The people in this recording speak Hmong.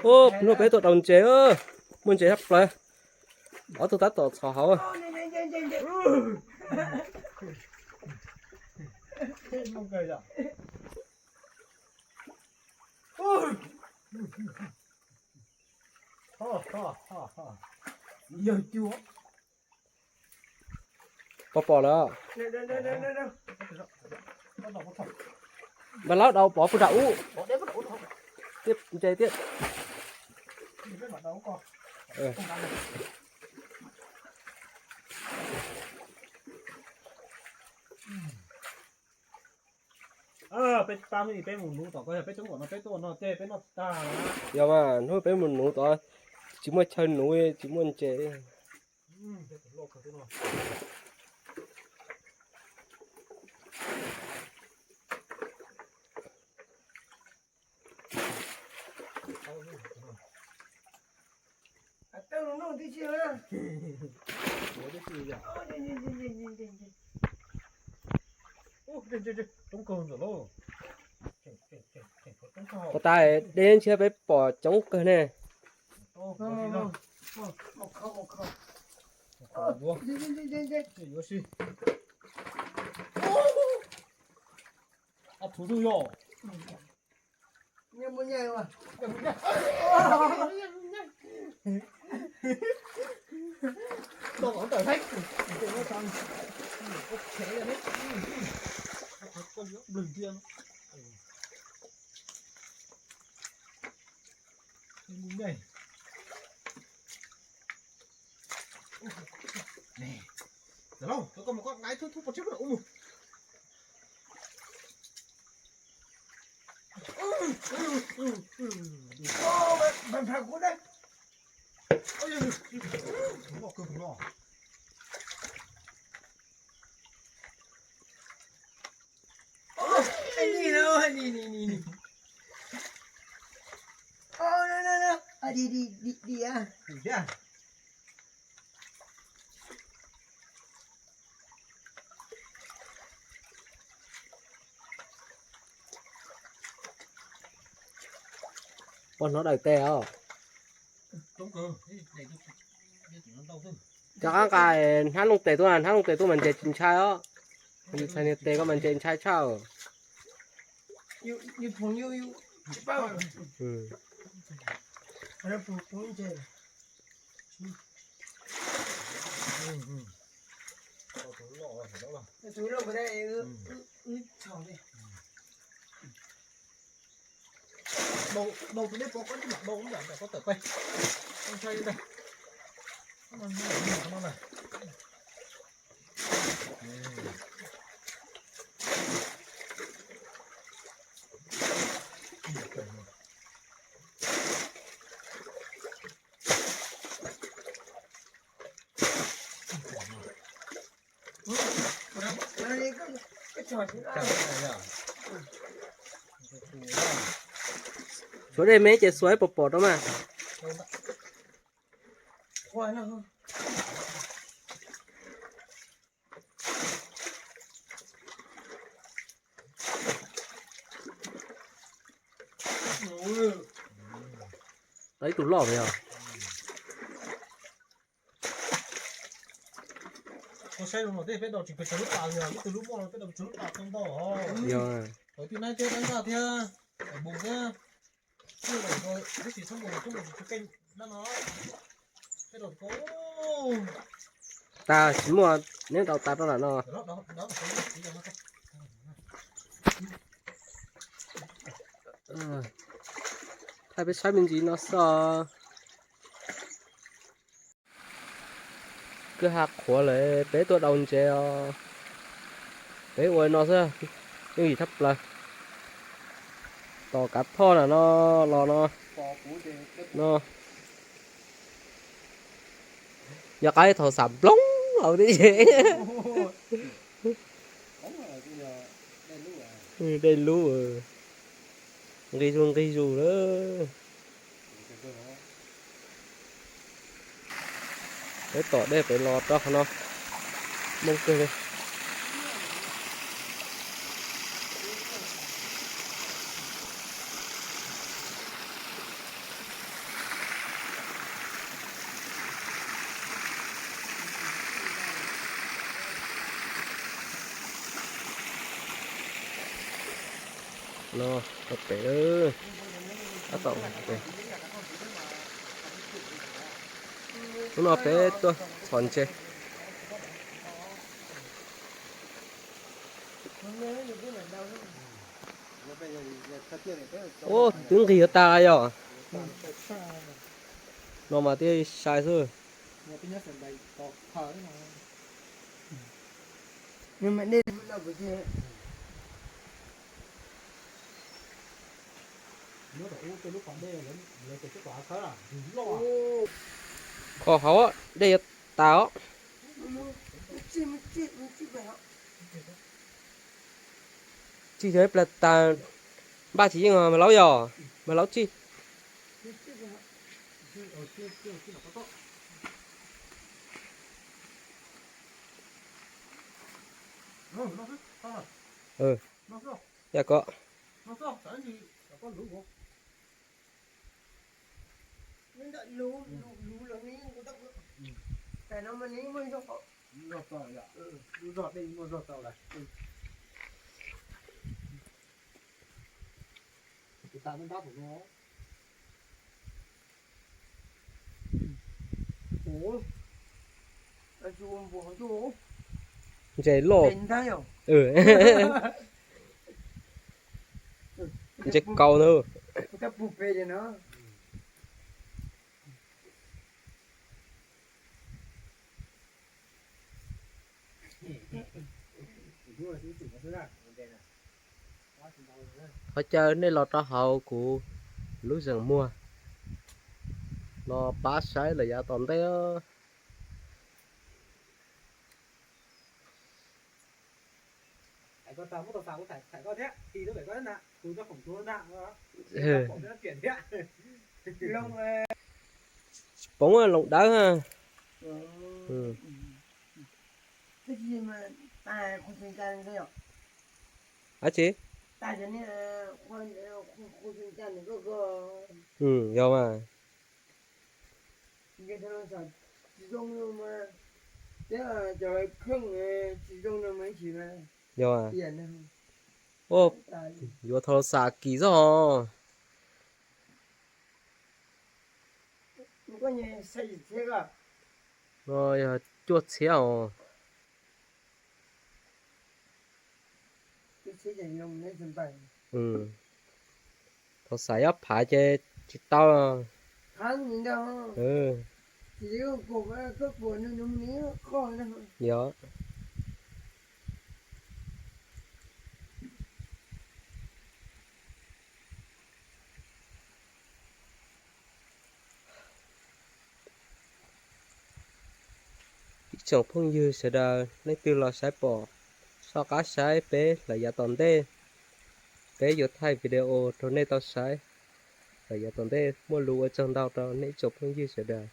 Hnub peb tuaj daus ntses, muaj ntses tshaj plaws. Ob tug tab tom txhos hauv. Pom pom lawm. Mas laub daus pov puag nram ub. Ntses tiag. Peb tab hwj peb mus nuv tom ko, yog peb coob npaum no peb tuaj no ces peb noj tsis tag. Yog mas hnub peb mus nuv tod, tsis muaj chaw nuv, tsis muaj ntses. Ua tas dej ntshiab peb pom coob kawg ne. Poj hnov daws tes os. Cov qaab nqa hnab looj tes tuaj, hnab looj tes tuaj mas ntses tsis ntshai os. Yus txhais niag tes ko mas ntses ntshai tshaj. Daus tus dej pov koj ib mam daus koj tawm peb. Koj ntshai li ntag. Tshuav dej me ces xuas ib puas pom rau mas. Tau ib tug loj yog. Koj saib zoo no tej peb daus tsis pes tsawg lub pas, yog ib tug lub muaj peb daus tsawg lub pas tau ntau os. Yog. Pawg twb nab thiab dab ntaj thiab, mus thiab. Tag tsis muaj, neb daus tas rau lam no. Thaij peb saib me ntsis no xwb. Kwj ha qhuav lawm peb tuaj daus ntses os. Peb ua no xwb, yooj yim tshaj plaws. Tom kav phoj na no los no. No yog qab thaum xam nplooj hauv teb ces dej lub nqig zuj nqig zus lawm. Peb tom dej pem los rau qhov no, moob kawg li. No, tau pem lawm. Tab tom pem. Hnub no peb tuaj txhom ntses. Ub, twb nqis yuav tag yog. No mas thiaj sai xwb. Kho hauv dej yuav tas os. Tsis yog ib plag tas, npaj tsis yeej mas laub yog, mas laub tsis. Yog ko. Ntses loj. Ntses kaus ntag. Thov caw nej los rau hauv kuv lub zeem muag los pab saib lawm yav tom ntej. Tsis poob loos dawb. Dab tsi? Yog mas. Yog, yuav thau los xam kis xwb os. No yog cuaj txhiab os. Thau xam ob phav ces tsis tau. Yog. Ib tsoom phooj ywg sawv daws, leej twg los saib pom, soj qab saib peb lawm yav tom ntej. Peb yuav thaij video rau nej tau saib lawm yav tom ntej. Muaj lus ua tsaug ntau rau nej ib tsoom phooj ywg sawv daws.